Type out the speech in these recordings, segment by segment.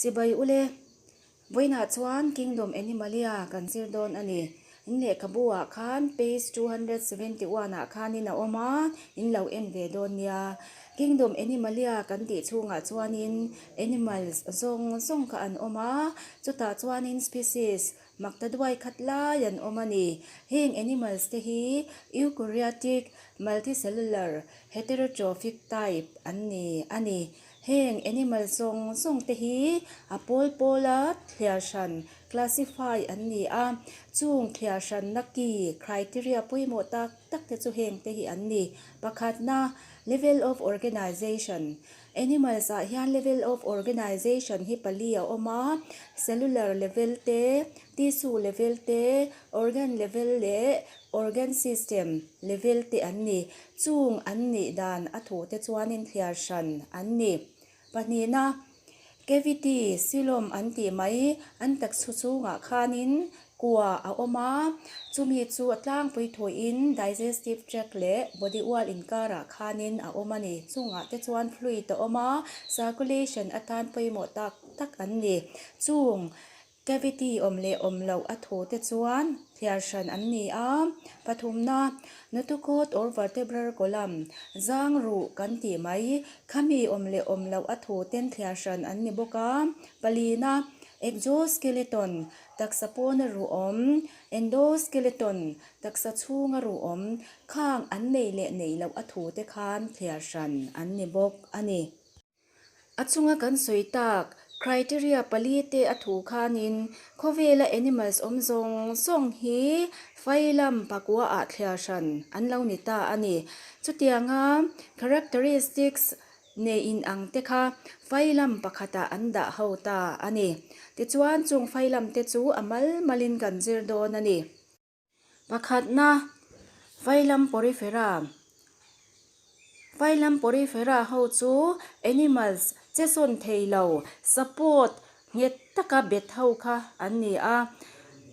Chibai ule, vawiinah chuan Kingdom Animalia kan zir dawn a ni. In lehkhabu ah khan page 271 ah khanin a awm a, in lo en ve dawn nia. Kingdom Animalia kan tih chhungah chuanin animals zawng zawng kha an awm a, chutah chuanin species Makta duai khat lai an awm a ni. Heng animals te hi eukaryotic multicellular heterotrophic type an ni a ni. Heng animal zawng zawng te hi a pawl pawla thliar hran, classify, an ni a. Chung thliar hranna key, criteria, pawimawh tak tak te chu heng te hi an ni. Pakhatna, level of organization. Animals ah hian level of organization hi pali a awm a, cellular level te, tissue level te, organ level leh organ system level te an ni. Chung an nih dan a thu te chuanin thliar hran an ni. Pahnihna, cavity, coelom an tih mai, an takchhu chungah khanin Kua a awm a, chumi chu a tlangpui thuiin digestive tract leh body wall inkarah khanin a awm a ni. Chungah te chuan fluid a awm a, circulation atan pawimawh tak tak an ni. Chung cavity awm leh awm loh a thu te chuan thliar hran an ni a. Pathumna, notochord or vertebral column, zang ruh kan tih mai, khami awm leh awm loh a thu ten thliar hran an ni bawk a. Palina, exoskeleton, Taksa pawna ruhawm, endoskeleton, taksa chhunga ruhawm, khang an nei leh nei loh a thute khan thliar hran an ni bawk a ni. A chunga kan sawi tak criteria pali te a thu khanin khawvela animals awm zawng zawng hi phylum pakua ah thliar hran an lo ni ta a ni. Chutianga characteristics Nei in ang te kha phylum pakhatah an dah ho ta a ni. Tichuan chung phylum te chu a mal malin kan zir dawn a ni. Pakhatna, Phylum Porifera Phylum Porifera ho chu animals che sawn thei lo, support Nghet taka bet ho kha an ni a,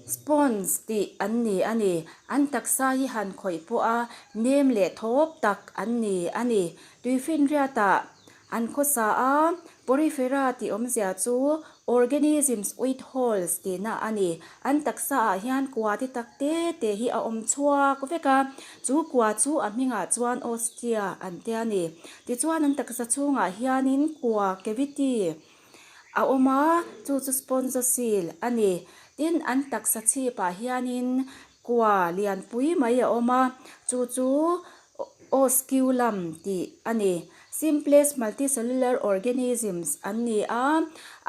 sponge tih an ni a ni. An taksa hi han khawih pawh a nem leh thawp tak an ni a ni. Tuifinriatah an khawsa a, Porifera tih awmzia chu organisms with holes tihna a ni. An taksaah hian kua ti tak te te hi a awm chhuak vek a, chu kua chu a hmingah chuan ostia an ti a ni. Tichuan an taksa chhungah hianin kua, cavity, A awm a, chu chu sponsosil a ni. Tin, an taksa chhipah hianin kua lianpui mai a awm a, chu chu osculum tih a ni. Simplest multicellular organisms an ni a,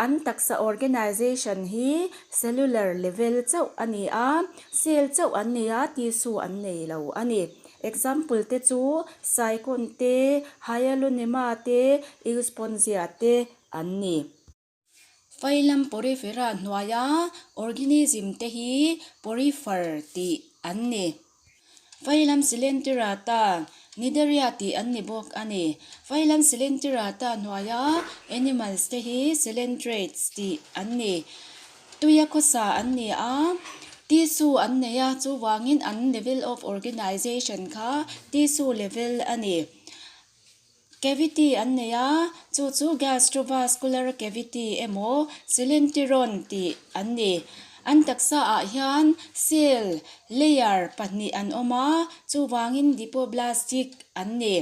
an taksa organization hi cellular level chauh a ni a, cell chauh an ni a, tissue an nei lo a ni. Example te chu Sycon te, Hyalonema te, Euspongia te an ni. Phylum Porifera hnuaia organism te hi porifer tih an ni. Phylum Coelenterata, Cnidaria tih an ni bawk a ni. Phylum Coelenterata hnuaia animals te hi coelenterates tih an ni. Tuia khawsa an ni a, tissue an nei a, chuvangin an level of organization kha tissue level a ni. Cavity an nei a, chu chu gastrovascular cavity emaw coelenteron tih an ni. An taksa ah hian cell layer pahnih an awm a, chuvangin diploblastic an ni.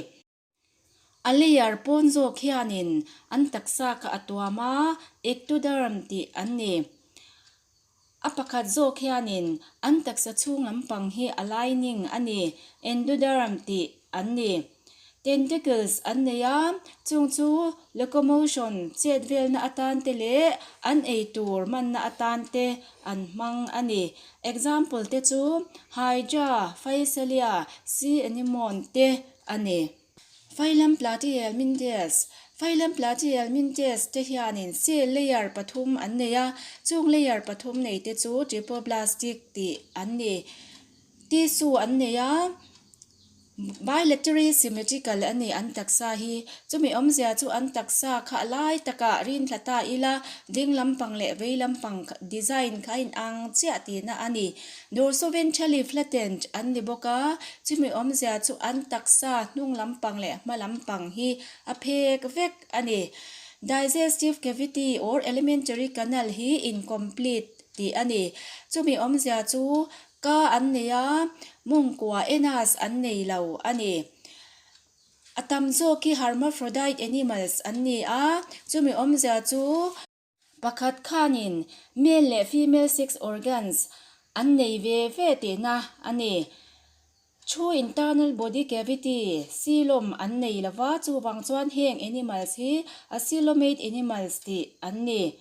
A layer pawn zawk hianin an taksa kha a tuam a, ectoderm tih an ni. A pakhat zawk hianin an taksa chhung lampang hi a lining a ni, endoderm tih an ni. Tentacles an nei a, chung chu locomotion, chet velna atan te leh an ei tur manna atan te an hmang a ni. Example te chu Hydra, Physalia, Sea anemone te a ni. Phylum Platyhelminthes Phylum Platyhelminthes te hianin cell layer pathum an nei a, chung layer pathum nei te chu triploblastic tih an ni. Tissue an nei a, bilaterally symmetrical a ni an taksa hi. Chumi awmzia chu an taksa kha a lai takah rin thla ta ila, ding lampang leh vei lampang design kha a inang chiah tihna a ni. Dorsoventrally flattened an ni bawk a, chumi awmzia chu an taksa hnung lampang leh hma lampang hi a phek vek a ni. Digestive cavity or alimentary canal hi incomplete tih a ni. Chumi awmzia chu ka an nei a, mawngkua anus an nei lo a ni. A tam zawk hi hermaphrodite animals an ni a, chumi awmzia chu. Pakhat khanin male leh female sex organs an nei ve ve tihna a ni. Thu internal body cavity, coelom, an nei lova, chuvang chuan heng animals hi acoelomate animals tih an ni.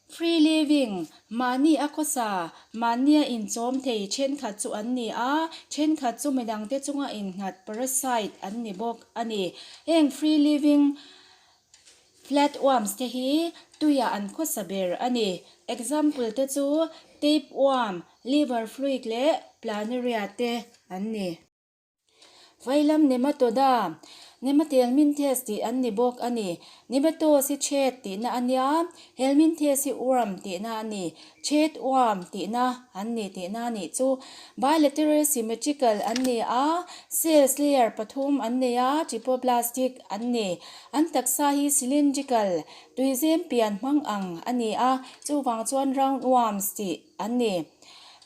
Free living, mahni a khawsa, mahnia inchawm thei thenkhat chu an ni a, thenkhat chu midangte chunga innghat parasite an ni bawk a ni. Heng free living Flatworms te hi tuiah an khawsa ber a ni. Example te chu tapeworm, liver fluke leh planaria te an ni. Vailam Nematoda, Nematelminthes tih an ni bawk a ni. Nematos hi chet tihna a nia, helminthes hi worm tihna a ni. Chet worm tihna an ni tihna a nih chu. Bilateral symmetrical an ni a, cells layer pathum an nei a, triploblastic an ni. An taksa hi cylindrical, tuizem pian hmang ang a ni a, chuvang chuan round worms tih an ni.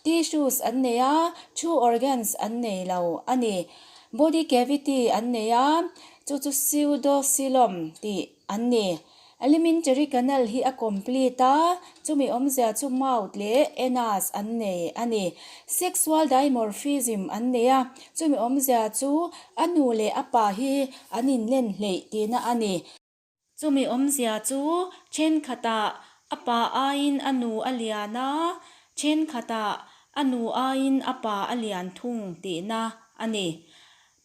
Tissues an nei a, true organs an nei lo a ni. Body cavity an nei a, chu chu pseudocoelom tih an ni. Alimentary canal hi a complete a, chumi awmzia chu mouth leh anus an nei a ni. Sexual dimorphism an nei a, chumi awmzia chu a nu leh a pa hi an inlen hleih tihna a ni. Chumi awmzia chu thenkhatah a pa aiin a nu a lian a, thenkhatah a nu aiin a pa a lian thung tihna a ni.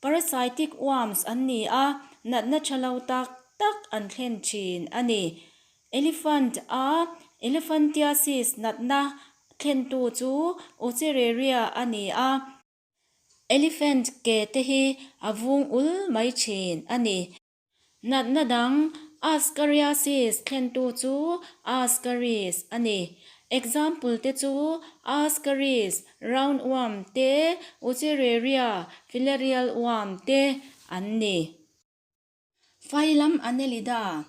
Parasitic worms an ni a, natna tha lo tak tak an thlen thin a ni. Elephant a elephantiasis natna thlentu chu Wuchereria a ni a. Elephant ke te hi a vung ul mai thin a ni. Natna dang Ascariasis thlentu chu Ascaris a ni. Example te chu Ascaris, roundworm te, Wuchereria, filarial worm te an ni. Phailam Annelida,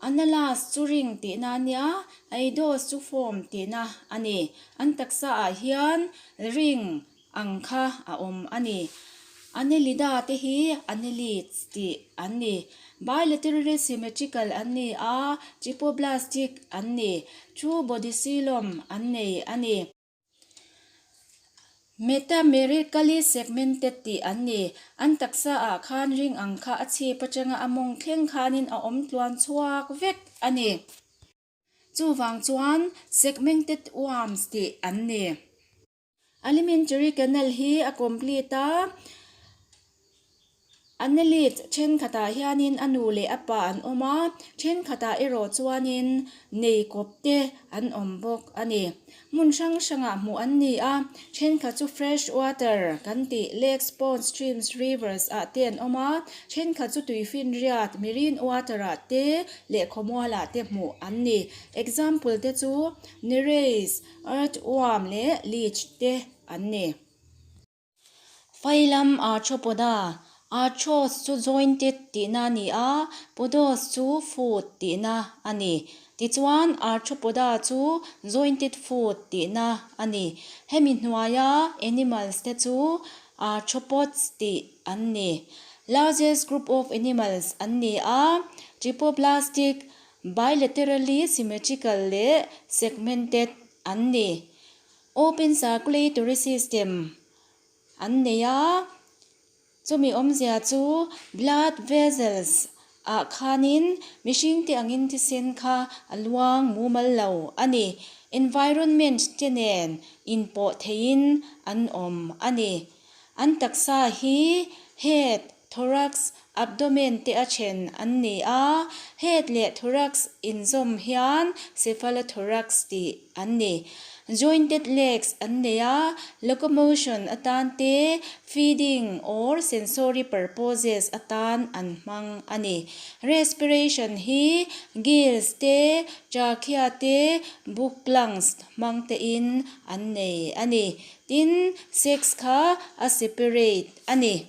Annalus chu ring tihna a nia, Eidos chu form tihna a ni. An taksaah hian ring ang kha a awm a ni. Annelida te hi annelids tih an ni. Bilaterally symmetrical an ni a, triploblastic an ni. True body coelom an nei a ni. Metamerically segmented tih an ni. An taksa ah khan ring ang kha a chhip atanga a mawng thleng khanin a awm tluan chhuak vek a ni. Chuvang chuan segmented worms tih an ni. Alimentary canal hi a complete a, Annelid thenkhatah hianin a nu leh a pa an awm a, thenkhatah erawh chuanin nei kawp te an awm bawk a ni. Hmun hrang hrangah hmuh an ni a, thenkhat chu fresh water kan tih lakes, ponds, streams, rivers ah te an awm a, thenkhat chu tuifinriat, marine water ah te leh khawmualah te hmuh an ni. Example te chu Nereis, Earthworm leh leech te an ni. Phailam Arthropoda, Arthros chu jointed tihna a ni a, podos chu foot tihna a ni. Tichuan, Arthropoda chu jointed foot tihna a ni. Hemi hnuaia animals te chu arthropods tih an ni. Largest group of animals an ni a, triploblastic, bilaterally symmetrical leh segmented an ni. Open circulatory system an nei a, chumi awmzia chu blood vessels ah khanin mihring te angin thisen kha a luang mumal lo a ni. Environment te nen inpawh theihin an awm a ni. An taksa hi head, thorax, abdomen te a then an ni a, head leh thorax inzawm hian cephalothorax tih an ni. Jointed legs an nei a, locomotion atan te, feeding or sensory purposes atan an hmang a ni. Respiration hi gills te, trachea te, book lungs hmang tein an nei a ni. Tin, sex kha a separate a ni.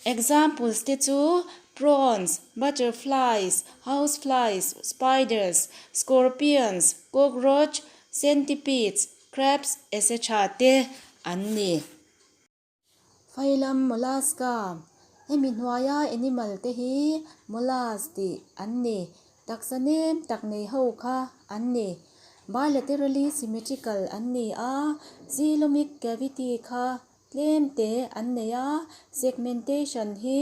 Examples te chu. Prawns, butterflies, houseflies, spiders, scorpions, cockroach, centipedes, crabs etc te an ni. Phailam Mollusca, Hemi hnuaia animal te hi mollusk tih an ni. Taksa nem tak nei ho kha an ni. Bilaterally symmetrical an ni a, coelomic cavity kha tlem te an nei a, segmentation hi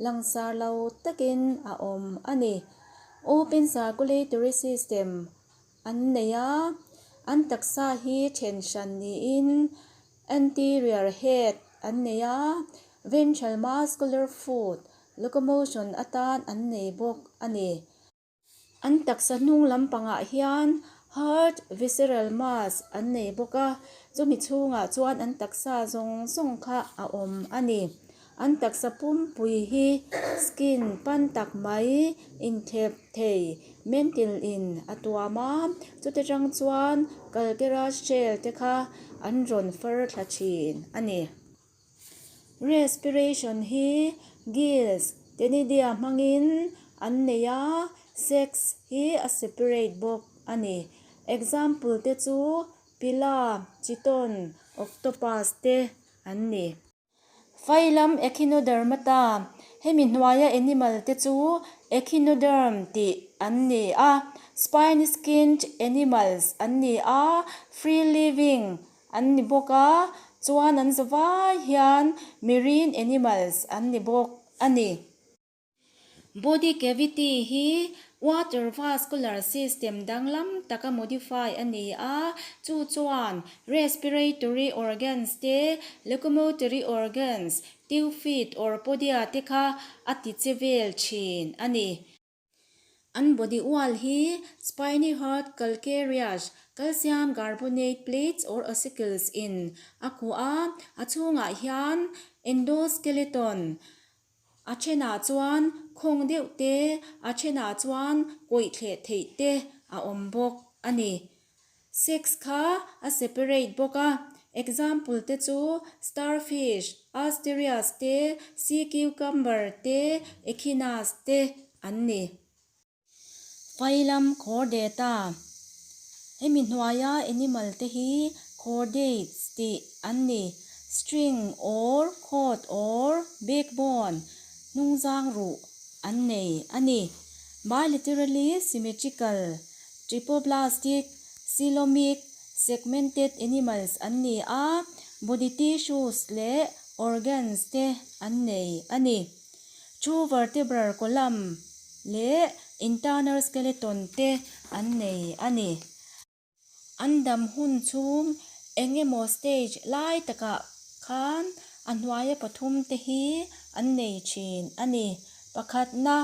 langsar lo takin a awm a ni. Open circulatory system an nei a, an taksa hi then hran niin Anterior head an nei a, ventral muscular foot locomotion atan an nei bawk a ni. An taksa hnung lampangah hian heart visceral mass an nei bawk a, chumi chhungah chuan an taksa zawng zawng kha a awm a ni. An taksa pumpui hi skin pan tak mai inthep thei mantle in a tuam a, chuti tang chuan calcareous shell te kha an rawn far thla thin a ni. Respiration hi gills ctenidia hmangin an nei a, sex hi a separate bawk a ni. Example te chu pila, chiton, octopus te an ni. Phailam Echinodermata, Hemi hnuaia animal te chu echinoderm tih an ni a, spiny skinned animals an ni a, free living an ni bawk a, chuan an zavai hian marine animals an ni bawk a ni. Body cavity hi water vascular system danglam taka modify a ni a, chu chuan respiratory organs te, locomotory organs, tube feet or podia te kha a ti che vel thin a ni. An body wall hi spiny hard calcareous, calcium carbonate plates or ossicles in a khuh a, a chhungah hian endoskeleton, A thenah chuan khawng deuh te, a thenah chuan kawih thleh theih te a awm bawk a ni. Sex kha a separate bawk a, example te chu starfish, asterias te, sea cucumber te, echinus te an ni. Phailam Chordata, Hemi hnuaia animal te hi chordates tih an ni. String or cord or backbone, hnungzang ruh, an nei a ni. Bilaterally symmetrical, triploblastic, coelomic, segmented animals an ni a, body tissues leh organs te an nei a ni. True vertebral column leh internal skeleton te an nei a ni. An dam hun chhung eng emaw stage lai takah khan a hnuaia pathum te hi an nei thin a ni. Pakhatna,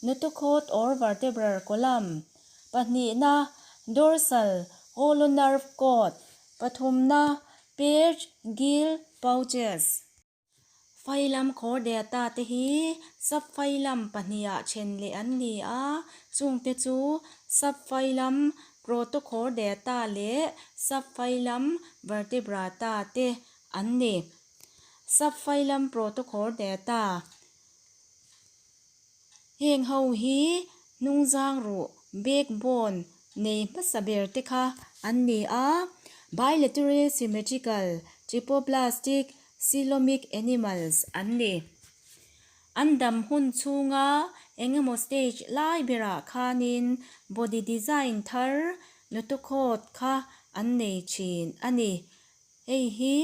notochord or vertebral column, pahnihna, dorsal hollow nerve cord, pathumna, paired gill pouches. Phailam Chordata te hi sub-phailam pahniha then leh an ni a, chungte chu sub-phailam Protochordata leh sub-phailam Vertebrata te an ni. Sub-phailam Protochordata Heng ho hi hnungzang ruh, backbone, nei hmasa ber te kha an ni a, bilateral symmetrical triploblastic coelomic animals an ni. An dam hun chhunga engemaw stage lai berah khanin body design thar notochord kha an nei thin a ni. Hei hi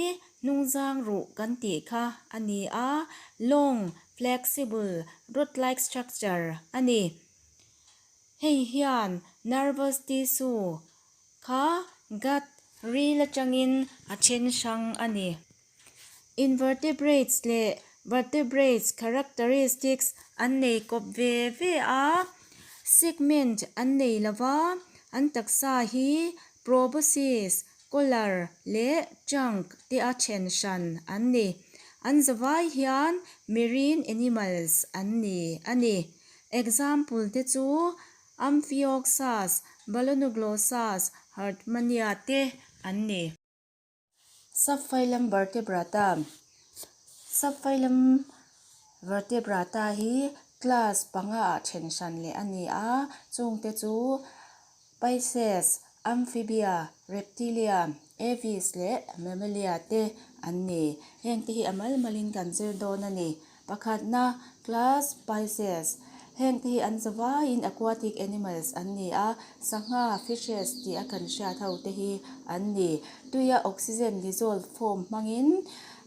hnungzang ruh kan tih kha a ni a, long, flexible, rod-like structure a ni. Hei hian nervous tissue kha gut ril atangin a then hrang a ni. Invertebrates leh vertebrates characteristics an nei kawp ve ve a, segment an nei lova, an taksa hi proboscis, Collar leh trunk te a then hran an ni. An zavai hian marine animals an ni a ni. Example te chu Amphioxus, Balanoglossus, Herdmania te an ni. Subphylum Vertebrata Subphylum Vertebrata hi. Class panga ah then hran leh a ni a, chungte chu Pisces, Amphibia, Reptilia, Aves leh Mammalia te an ni. Hengte hi a mal malin kan zir dawn a ni. Pakhatna, Class Pisces, Hengte hi an zavaiin aquatic animals an ni a, sangha, fishes, tih a kan hriat ho te hi an ni. Tuia oxygen dissolve form hmangin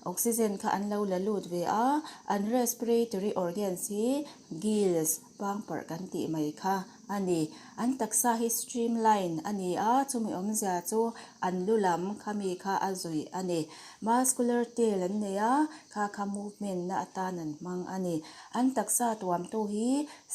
oxygen kha an lo la lut ve a, an respiratory organs hi gills, pangparh kan tih mai kha a ni. An taksa hi streamline a ni a, chumi awmzia chu an lu lam khami kha a zuih a ni. Muscular tail an nei a, kha kha movement na atan an hmang a ni. An taksa tuamtu hi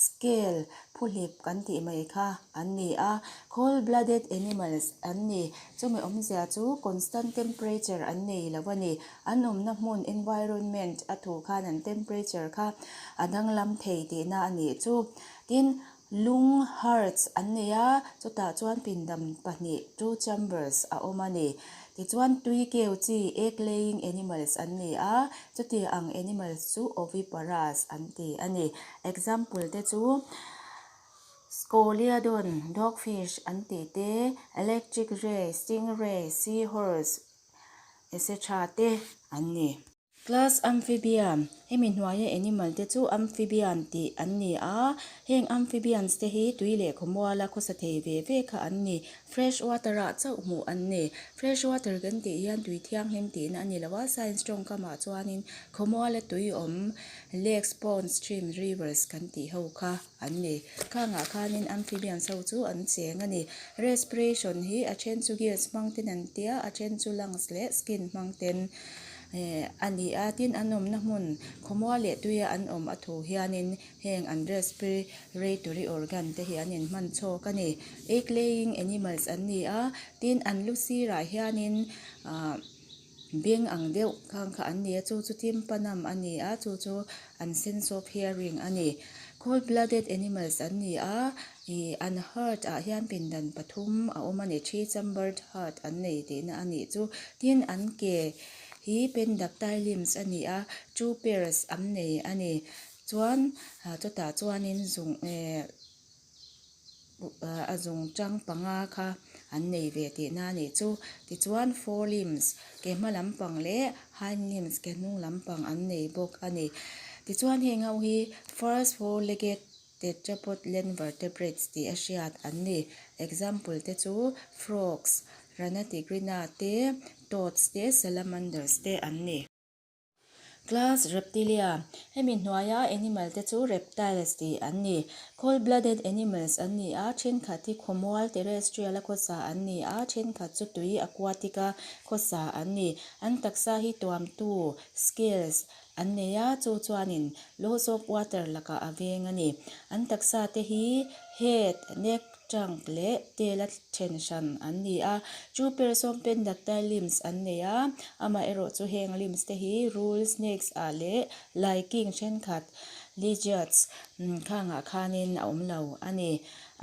scale, phuhlip kan tih mai kha an ni a, cold blooded animals an ni. Chumi awmzia chu constant temperature an nei lo a ni. An awmna hmun, environment, a thu khan an temperature kha a danglam thei tihna a nih chu. Tin, Lung, hearts, an nei a, chutah chuan pindam pahnih, two chambers, a awm a ni. Tichuan tui keu chi, egg laying animals, an ni a, chuti ang animals chu oviparous an ti a ni. Example te chu Scoliodon, dogfish, an tih te, electric ray, stingray, seahorse, etc. Te an ni. Class Amphibia, Hemi hnuaia animal te chu amphibian tih an ni a, heng amphibians te hi tui leh khawmuala khawsa thei ve ve kha an ni. Fresh water ah chauh hmuh an ni. Fresh water kan tih hian tui thianghlim tihna a ni lo a, science tawngkamah chuanin khawmuala tui awm lakes, ponds, streams, rivers kan tih ho kha an ni. Khangah khanin amphibians ho chu an cheng a ni. Respiration hi a then chu gills hmang ten an tia, a then chu lungs leh skin hmang ten. A ni a, tin an awmna hmun khawmual leh tuia an awm a thu hianin heng an respiratory organ te hi an inhman chhawk a ni. Egg laying animals an ni a, tin an lu sirah hianin ahh beng ang deuh khang kha an ni a, chu chu tympanum a ni a, chu chu an sense of hearing a ni. Cold blooded animals an ni a, ih an heart ah hian pindan pathum a awm a ni, three chambered heart an nei tihna a nih chu. Tin an ke hi pendactyl limbs a ni a, two pairs an nei a ni. Chuan chutah chuanin zung eh a zung tang panga kha an nei ve tihna a nih chu. Tichuan fore limbs ke hma lampang leh hind limbs ke hnung lampang an nei bawk a ni. Tichuan heng ho hi first four legged tetrapod land vertebrates tih a hriat an ni. Example te chu frogs, Rana tigrina te, toads te, salamanders te an ni. Class Reptilia, Hemi hnuaia animal te chu reptiles tih an ni. Cold blooded animals an ni a, thenkhat hi khawmual, terrestrial, a khawsa an ni a, thenkhat chu tui, aquatic, a khawsa an ni. An taksa hi tuamtu, scales, an nei a, chu chuanin loss of water lakah a veng a ni. An taksa te hi head, neck, trunk leh tail a then hran an ni a. Two pairs of pentadactyl limbs an nei a, amaherawh chu heng limbs te hi rul, snakes ah leh laiking thenkhat, lizards, khangah khanin a awm lo a ni.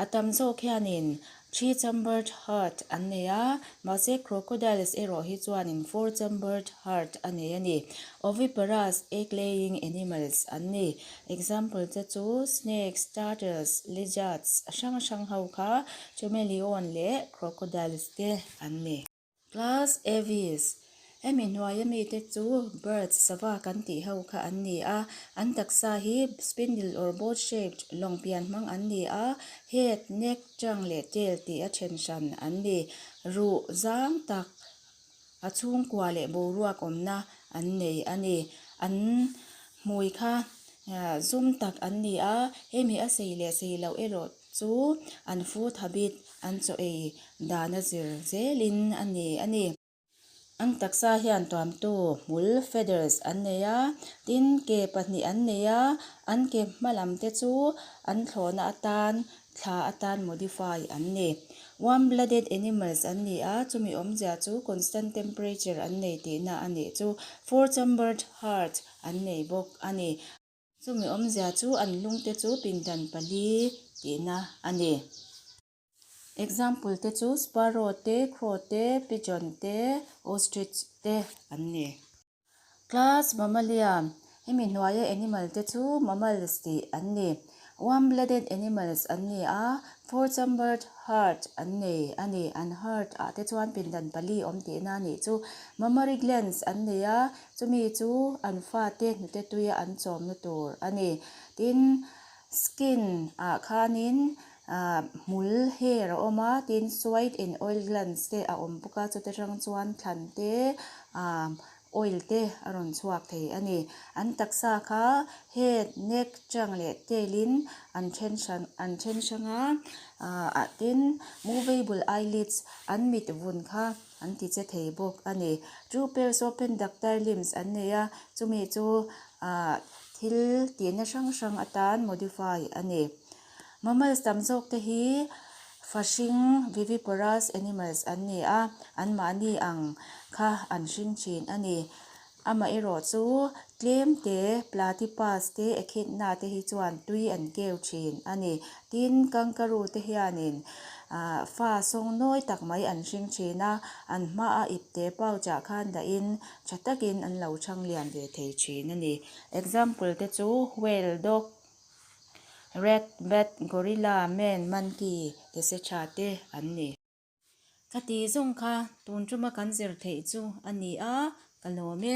A tam zawk hianin Three chambered heart an nei a, mahse crocodiles erawh hi chuanin four chambered heart a nei a ni. Oviparous, egg laying animals an ni. Example te chu snakes, turtles, lizards hrang hrang ho kha chameleon leh crocodiles te an ni. Class Aves, Hemi hnuaia mite chu birds, sava kan tih ho kha an ni a, an taksa hi spindle or boat shaped lawng pian hmang an ni a, head, neck, trunk leh tail tih a then hran an ni. Ruh zang tak a chhungkua leh boruak awmna an nei a ni. An hmui kha zum tak an ni a, hemi a sei leh sei loh erawh chu an food habit an chaw ei dan a zir zelin a ni a ni. An taksa hian tuamtu hmul feathers an nei a, tin ke pahnih an nei a, an ke hma lam te chu an thlawhna atan thla atan modify an ni. Warm blooded animals an ni a, chumi awmzia chu constant temperature an nei tihna a nih chu. Four chambered heart an nei bawk a ni. Chumi awmzia chu an lungte chu pindan pali tihna a ni. Example te chu sparrow te, crow te, pigeon te, ostrich te an ni. Class Mammalia. Hemi hnuaia animal te chu mammals tih an ni. Warm blooded animals an ni a, four chambered heart an nei a ni. An heart ah te chuan pindan pali awm tihna a nih chu. Mammary glands an nei a, chumi chu an fate hnute tuia an chawmna tur a ni. Tin, skin ah khanin ah hmul hair a awm a, tin sweat and oil glands te a awm bawk a, chuta tang chuan thlan te ah oil te a rawn chhuak thei a ni. An taksa kha head, neck, trunk leh tail in an then hran an then hrang a, ah tin movable eyelids an mit vun kha an ti che thei bawk a ni. Two pairs open ductile limbs an nei a, chumi chu ah thil tihna hrang hrang atan modify a ni. Mammals tam zawk te hi fahring, viviparous animals, an ni a, anmahni ang kha an hring thin a ni. Amaherawh chu tlem te, platypus te, echidna te hi chuan tui an keu thin a ni. Tin, kangaroo te hianin fa sawng nawi tak mai an hring thin a, an hmaa ipte pouch ah khan dahin tha takin an lo chhang lian ve thei thin a ni. Example te chu whale, dog, Rat, bat, gorilla, man, monkey etc te an ni. Ka ti zawng kha tun tuma kan zir theih chu a ni a, ka lawm e.